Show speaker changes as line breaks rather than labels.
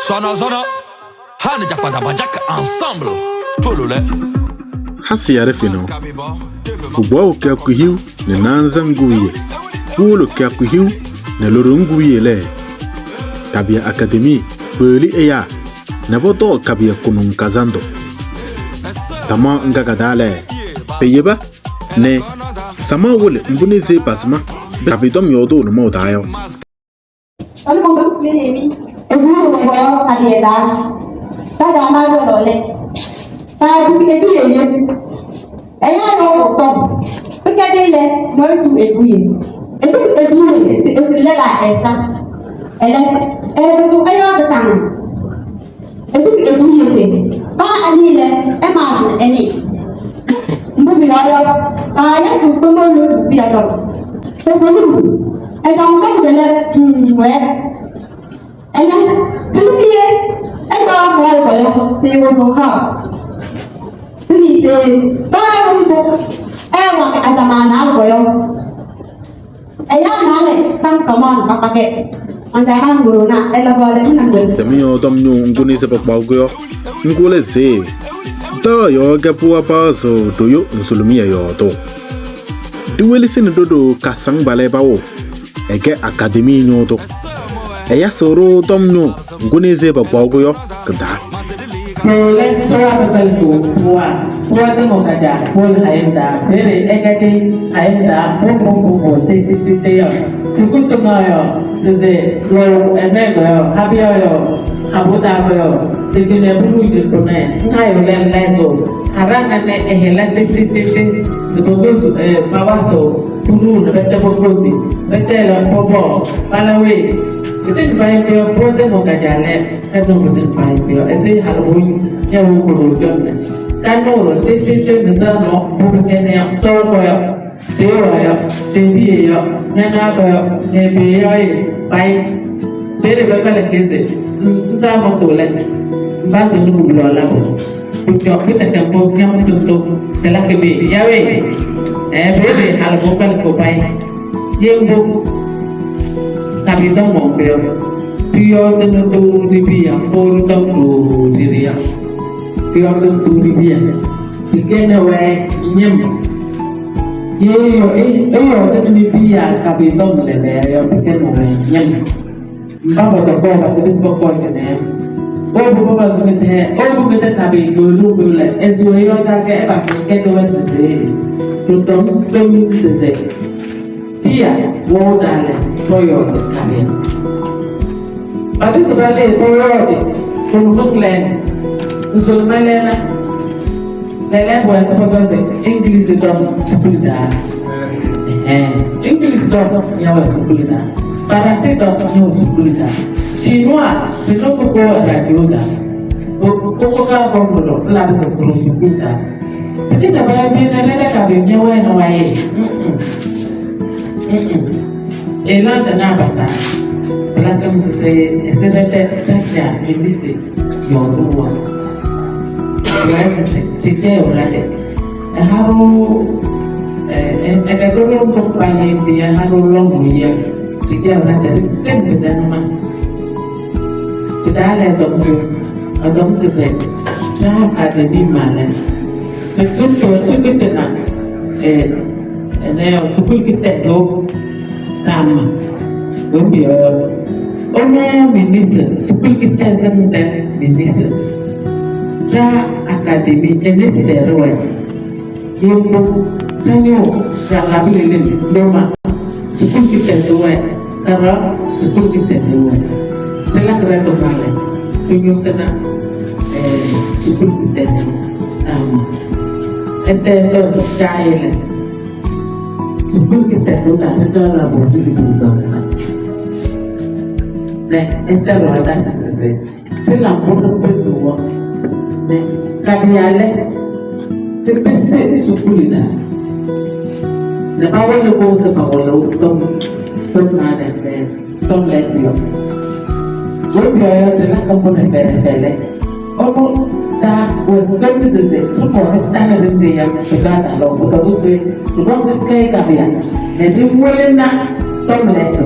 Zona zona. Hana japada bajaka ensemble. Tolole.
Hasi ya refino. Ugbo ke kuhiu ne nanza nguye. Wolo ke kuhiu ne loro nguye le. Kabia Academy peli eya. Ne boto kabia kunun kazando. Tama ngaga dale. Peyeba ne sama wole mbuneze basma. Kabidom yodo no mo dayo. Tami yo dom nyu nguni se pakwa yo. Ngule ze. Ta yo ke puwa pa so do yo nsulumi yo to. Duweli sin dodo kasang bale bawo. Ege akademi nyu to. Eya soro dom nyu nguni se pakwa yo kada.
Pele toa petel pua pua te mo kaja pua haenda pele engate haenda po po po po te te te te yo sikuto no yo sese lo ene go yo habio yo habuta go yo sejine bulu jito ne nga yo le lezo haranga ne ehela te te te te sikogo su pawaso turu ne bete bokosi bete lo popo palawe. Ite bayi bio pote mo kajale kanu mo bayi bio ese halwo ya wo ko ro jonne kanu ro te te te misa no bu kene ya so ko ya te wa ya te bi ya na na ko ya ne bi ya e bayi bere ba kala kese nza mo to le ba zo nu bu lo la bo ku jo ku te kampo nyam to to te la ke be ya we e bere halwo kala ko bayi yembo Kabita mobil, dia tentu dibia, baru tentu diriya, dia tentu dibia. Bikin away nyem, yo yo tentu dibia kabita melele, yo bikin away nyem. Bapa tak bawa bahasa Inggris bawa kena. Oh bapa bahasa Inggris, oh bukan tapi dulu dulu, esu yo tak ke bahasa kita bahasa Inggris, tutum tum sese. Dia wodale toyo kabia. Bati sebale toyo de kuntuk len. Usul melena. Lele buat sepakat se English dom sukulida. English dom nyawa sukulida. Parasi dom nyawa sukulida. Chinois dino koko radio da. Koko ka bombo la bisa kuru sukulida. Tapi nak bayar bina lele kabia nyawa nyawa ye. Elanda na basa blaka msese eserete tacha melise yoduwa rese tite orale haro ekazoro to paye biya haro longo ye tite orale tembe danuma tidale domzu azom sese ta akademi male tutu tukitena eneo sukul kitezo tama wembi ono minister sukul kitezo mte minister ta akademi enesi derwe yembo tanyo rakabile loma sukul kitezo we kara sukul kitezo we tela kera to male tunyo tena sukul kitezo tama ete los chaile Sukul kita sudah ada la bodu di busa. Ne, ente lo ada sese. Te la bodu peso. Ne, kabiale. Te pese sukulida. Ne bawa le ko se bawa lo tom tom na le le tom le bio. Wo bio yo te la ko ne fere fere. Omo ta wo ko sese tu ko ta le de ya te ta lo ko to se tu ko te ke kabia. Ne ti wole na tom le to.